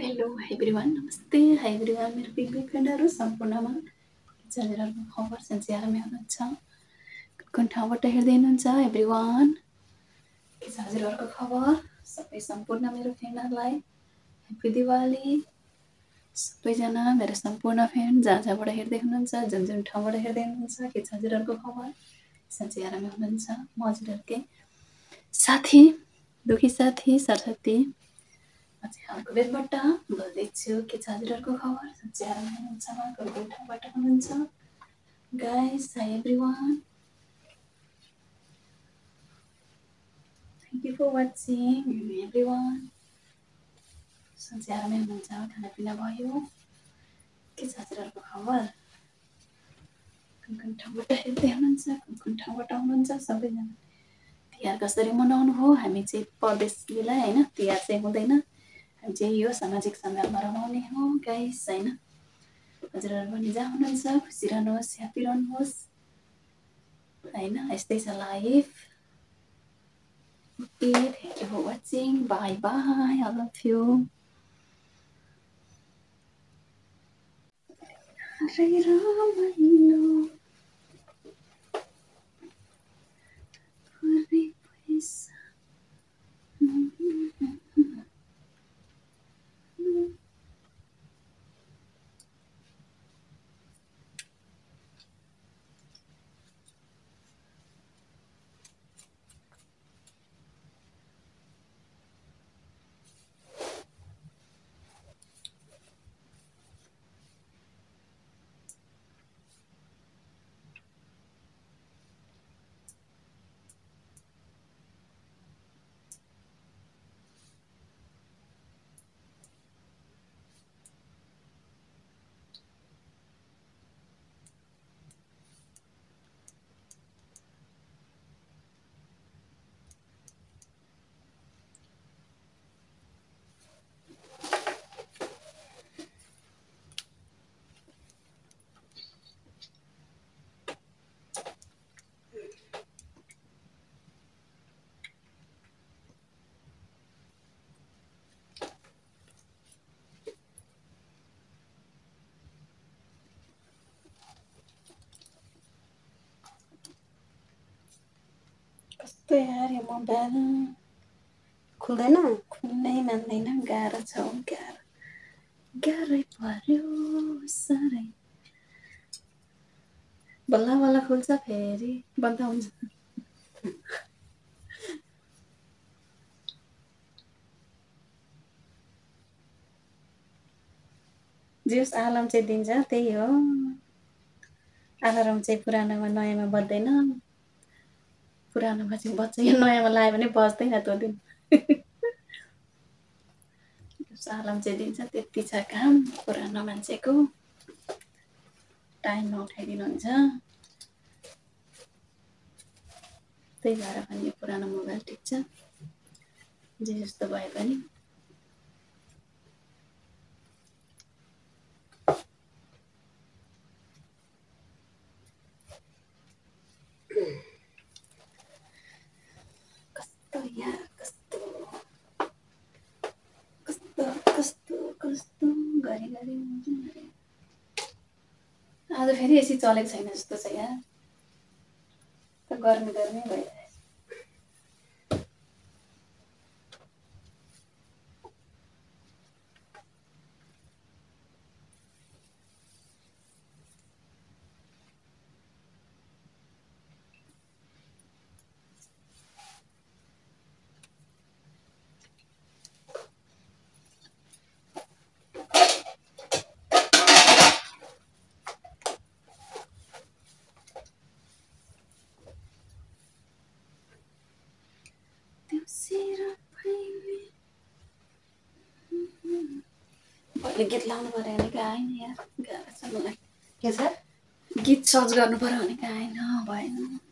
hello everyone नमस्ते high everyone मेरो big big फ्रेन्डहरू सम्पूर्णमा हजुरहरूको खबर सन्चै आरामै हुनुहुन्छ कुन ठाउँबाट हेर्दै हुनुहुन्छ एभ्रिवान के छ हजुरहरूको खबर सबै सम्पूर्ण मेरो फ्रेन्डहरूलाई ह्याप्पी दिवाली सबैजना मेरो सम्पूर्ण फ्रेन्ड जहाँबाट हेर्दै हुनुहुन्छ जुन जुन ठाउँबाट हेर्दै हुनुहुन्छ के छ हजुरहरूको खबर सन्चै आरामै हुनुहुन्छ म हजुरहरूकै साथी दुखी साथी सरस्वती हालको बेलबाट बोल्दैछु के छ हजुरहरूको खबर सन्चै आरामै हुनुहुन्छ कुन ठाउँबाट हुनुहुन्छ guys hi everyone thank you for watching everyone सन्चै आरामै हुनुहुन्छ खानापिना भयो के छ हजुरहरूको खबर कुन ठाउँबाट हेर्दै हुनुहुन्छ कुन ठाउँबाट आउनुहुन्छ सबैजना तिहार कसरी मनाउनु हो हामी चाहिँ परदेशीलाई होइन तिहार चाहिँ हुँदैन हामी चाहिँ यो सामाजिक सञ्जालमा रमाउने हो गाइस होइन हजुरहरू पनि जहाँ हुनुहुन्छ खुसी रहनुहोस् ह्याप्पी रहनुहोस् होइन यस्तै छ life okay thank you for watching bye bye I love you रमाइलो पैसा कस्तो यार यो मोबाइल खुल्दैन खुल्नै मान्दैन गाह्रो छ गाह्रै पर्यो साह्रै बल्ल बल्ल खुल्छ फेरि बन्द हुन्छ जस आलार्म चाहिँ दिन्छ त्यही हो आलार्म चाहिँ पुरानोमा नयाँमा बज्दैन पुरानोमा चाहिँ बज्छ यो नयाँमा लगायो भने बज्दैन त्यो दिन आलार्म चाहिँ दिन्छ त्यति छ काम पुरानो मान्छेको टाइममा उठाइदिनुहुन्छ त्यही भएर पनि यो पुरानो मोबाइल ठिक छ जे जस्तो भए पनि कस्तो यार कस्तो गरी हुन्छ आज फेरि एसी चलेको छैन जस्तो छ यार त गर्मी भइरहेछ गीत लाउनु पर्यो भने आएन यार गाह्रो छ मलाई के छ गीत सर्च गर्नु पर्यो भने आएन भएन